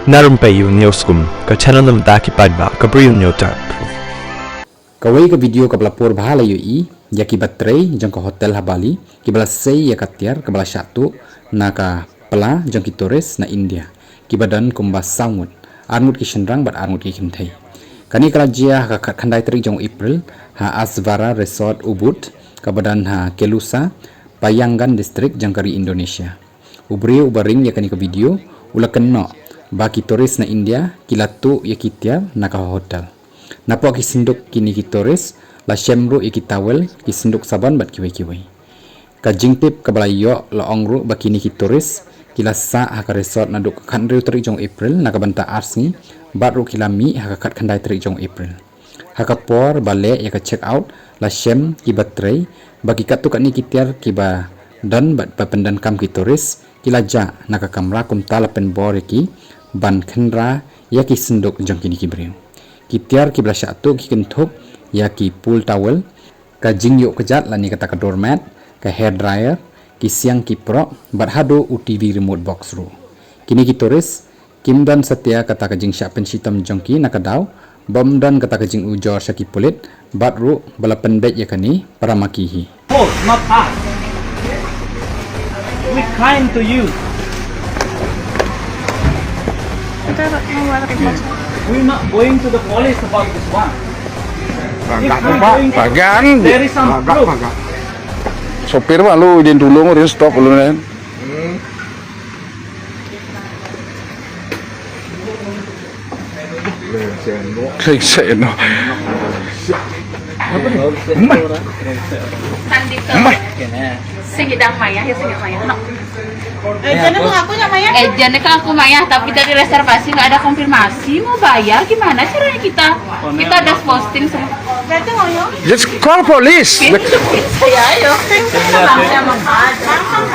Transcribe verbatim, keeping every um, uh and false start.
Na rympei ïa u News Kum, ka channel na bynta ki paidbah ka Bri u Hynñiewtrep. Kawei ka video kaba la pur bha la ïohi ïa ki battrei jong ka hotel ha Bali kiba la sei ïa ka tiar kaba la shah tuh na ka pla jong ki tourist na India kiba don kumba saw ngut, ar ngut ki shynrang bad ar ngut ki kynthei. Kane ka la jia ha ka khatkhyndai tarik jong April ha Asvara Resort Ubud kaba don ha Kelusa, Payangan District jong ka ri Indonesia. U briew uba ring ïa kane ka video u la kynnoh ba ki tourist na India ki la tuh ïa ki tiar na ka hotel. Napoh ki synduk kine ki tourist la shem ruh ïa ki towel, ki synduk sabon bad kiwei kiwei. Ka jingtip kaba la ïoh la ong ruh ba kine ki tourist ki la sah ha ka resort naduh ka khathynriew tarik jong April na ka bynta ar sngi bad ruh ki la mih ha ka khatkhyndai tarik jong April. Ha ka por ba leh ïa ka check out la shem ki battrei ba ki katto katne ki tiar kiba don bad ba pyndonkam ki tourist ki la jah na ka kamra kumta la pynbor ïa ki ban khynra ïa ki synduk jong kine ki briew. Ki tiar kiba la shah tuh ki kynthup ïa ki pool towel, ka jingïuh kjat lane kata ka doormat, ka hair dryer, ki siang ki proh bad haduh u T V remote box ruh. Kine ki tourist kim don satia kata ka jingshah pynshitom jong ki na ka daw bym don kata ka jingujor sha ki pulit bad ruh ba la pynbeit ïa kane para ma ki hi. Force, not us. We kind to you. We're not going to the police about this one. If we're going to, there is some proof. Sopir ma lu din tulung din stop lu nen. Keng sen no. Sandika. Singit dang maya ya singit maya. No. Eh, jangan aku nyak maya. Eh, jangan kan aku maya, tapi dari reservasi nggak ada konfirmasi mau bayar, gimana caranya kita? Kita udah posting semua. Berarti mau nyok. Just call police. Saya ayo. Saya sama sama.